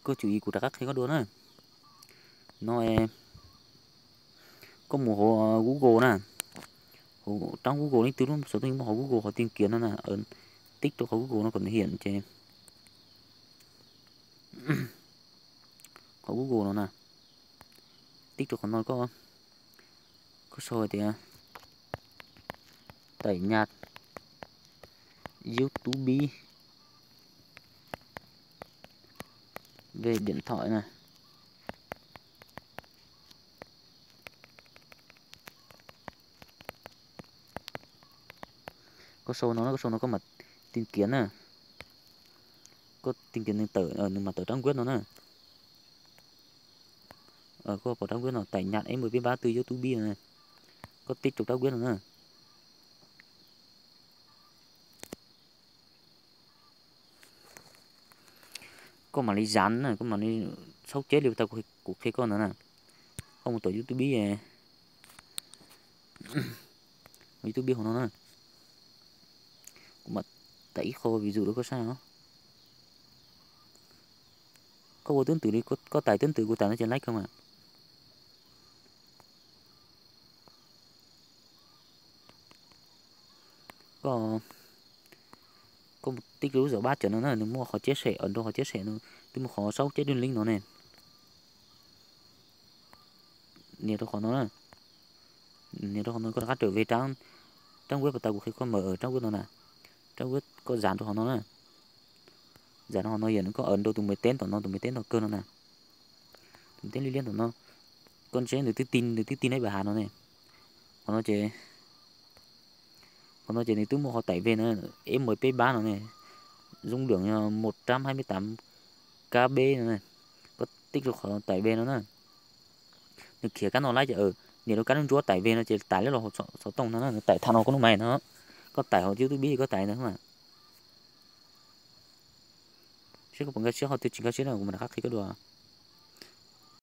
Koj tsum yim kuv rov qab qhia koj dua na. No, koj mus hauv Google na, hauv rab Google leej twg lub xov tooj muaj hauv Google hauv tìm kiếm no na, tib rau qhov Google no kom nws hiển ces, qhov Google no na, tib rau qhov no, koj sau hais tias tải nhạc YouTube về điện thoại na. Koj sau no, koj sau no koj mam tìm kiếm na. Koj tìm kiếm nws tawm, nws mam tawm rab web no na. Koj pom rab web no tải nhạc ép mười pb ba từ YouTube no na. Koj tib rau rab web no na. Koj mam li dán na, koj mam li xaub ceb li tau kuv qhia koj ntawd na. Koj mus tom YouTube, YouTube hauv no na. Kuv mam tải ib qho ví dụ rau koj saib os. Koj ua tub ntws li, koj tải tub ntws kuv tải no ces laib kawg mas. Koj, koj mus tib lub zom pab cov no na, nws muaj qhov chia sẻ, ntawm qhov chia sẻ no twb muaj qhov xaub ceb đường link no ne. Nias rau qhov no na. Nias rau qhov no koj rov qab trở về rab, rab web pas tau kuv qhia koj mở rab web no na. Rab web koj dán rau qhov no na. Dán rau qhov no yog nws koj ấn rau tus máy tính tom no, tus máy tính tom kawg no na. Tus máy tính liab liab tom no. Koj ntsia nws twb tin, nws twb tin neb bài hát no ne. Qhov no ces, qhov no ces nws twb muaj qhov tải về no, ép mười pb ba no ne. Dung lượng yog một trăm hai mươi tám KB no ne. Koj tib rau qhov tải về no na. Nws khiav kab no laib ces nias rau kab ntsuab tải về no ces tải liab los hauv xov tooj no na, nws tải thẳng no koj lub máy no. Koj tải hauv YouTube koj tải ntawd mas. Seb koj puas nkag siab, qhov twg tsis nkag siab no kuv mam rov qab qhia koj dua.